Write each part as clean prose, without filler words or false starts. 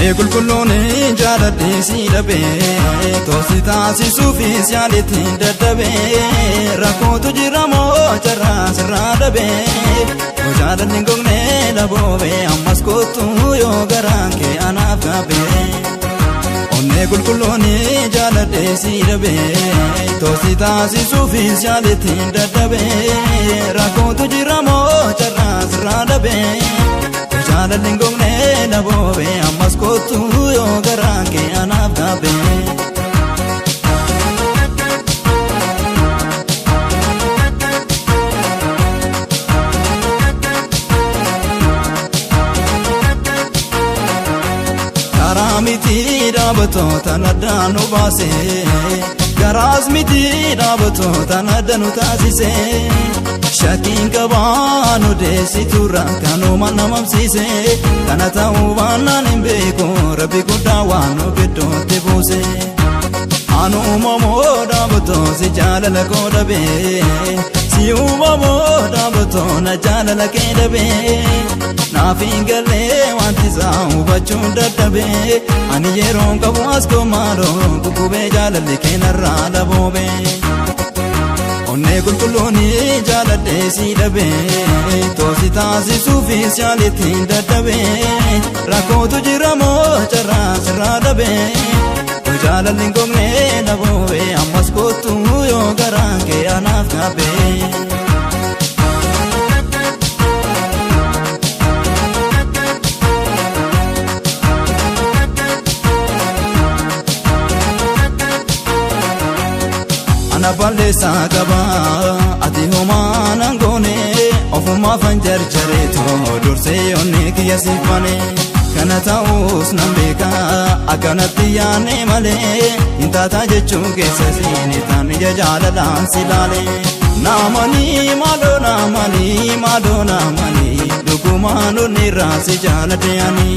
Onnee qulqulluun jaaladhee si dhabee toosi taasisuufis yaaleetiin dadhabee rakkootu jira moo carraa sirraa dhabee yoo jaalalli hin gogne laboobee ammas kootu yoo garaan kee anaaf gaabee. Onnee qulqulluun jaaladhee si dhabee toosi taasisuufis yaaleetiin dadhabee rakkootu jira moo carraa sirraa dhabee. Jaalalli hin gogne laboobee ammas kootu yoo garaan kee anaaf gaabee. Karaa miti dhaabattoota addaan nu baase garaas miti dhaabattoota adda nu taasise. Shakkiin qabaa nu deessiturra kanuma namamsiise kana ta'uu baannaan hin beeku rabbi guddaa waan nu gidduutti buuse. Anu uumamoo dhaabatoo si jaalala koo dhabee si uumamoo dhaabatoo na jaalala kee dhabee naaf hin gallee wanti isaa hubachuun dadhabee ani yeroon qabu as komaadoo guggubee jaalalli kee narraa dhaboobee. Onnee qulqulluun jaaladhee si dhabee toosi taasisuufis yaaleetiin dadhabee rakkootu jira moo carraa sirraa dhabee yoo jaalalli hin gogne laboobee ammas kootu yoo garaan kee anaaf gaabee. Ana balleessaa qaba ati homaa nan goone ofumaafan jarjareetoo dursee onnee kiyya siifane kana ta'uus nan beeka akkanatti yaanne malee hin taataa jechuun keessa siin taan ija jaalalaan si laale. Naamanii maaloo naamanii maaloo naamanii dhugumaan onnirraa si jaaladhe ani.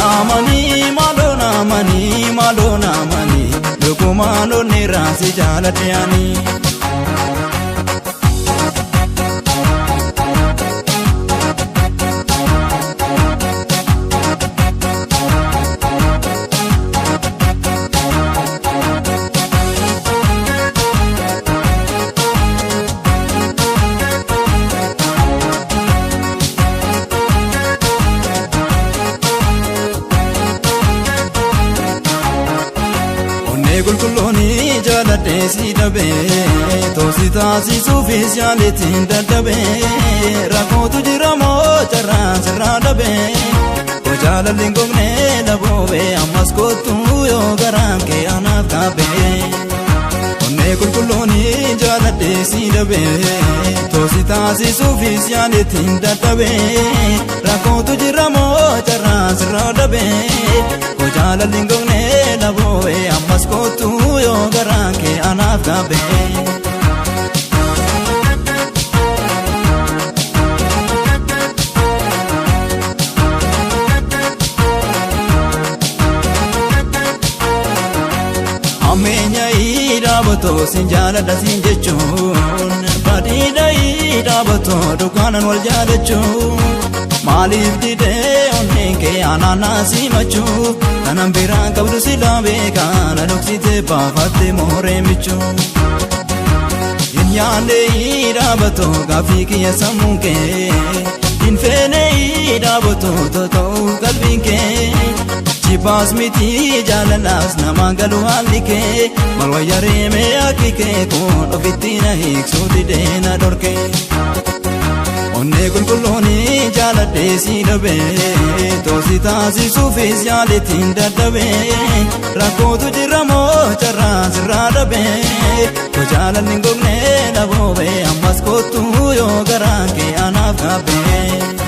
Naamanii maaloo naamanii maaloo naamanii dhugumaan onnirraa si jaaladhe ani. Onnee qulqulluun jaaladhee si dhabee toosi taasisuufis yaaleetiin dadhabee rakkootu jira moo carraa sirraa dhabee yoo jaalalli hin gogne laboobee ammas kootu yoo garaan kee anaaf gaabee. Onnee qulqulluun jaaladhee si dhabee toosi taasisuufis yaaleetiin dadhabee rakkootu jira moo carraa sirraa dhabee yoo jaalalli hin gogne laboobee ammas kootu yoo garaan kee anaaf gaabee. Ammeenya dhaabatoo sin jaaladha sin jechuun badiidha dhaabatoo dukkaanan wal jaalachuun maaliif didee onneen kee anaanaa simachuu kanan biraan qabdu silaa beekaa na dhoksitee baafattee mooree michuu. Hin yaadne dhaabatoo gaaffii kiyya sammuun kee hin feene dhaabatoo tota'uu qalbiin kee. Jibbaas miti jaalalaas namaan galu haalli kee maal wayya reemee akki kee kun ofitti na hiiksuu didee na dhorke. Onnee qulqulluun jaaladhee si dhabee toosi taasisuufis yaaleetiin dadhabee rakkootu jira moo carraa sirraa dhabee yoo jaalalli hin gogne laboobee ammas kootu yoo garaan kee anaaf gaabee.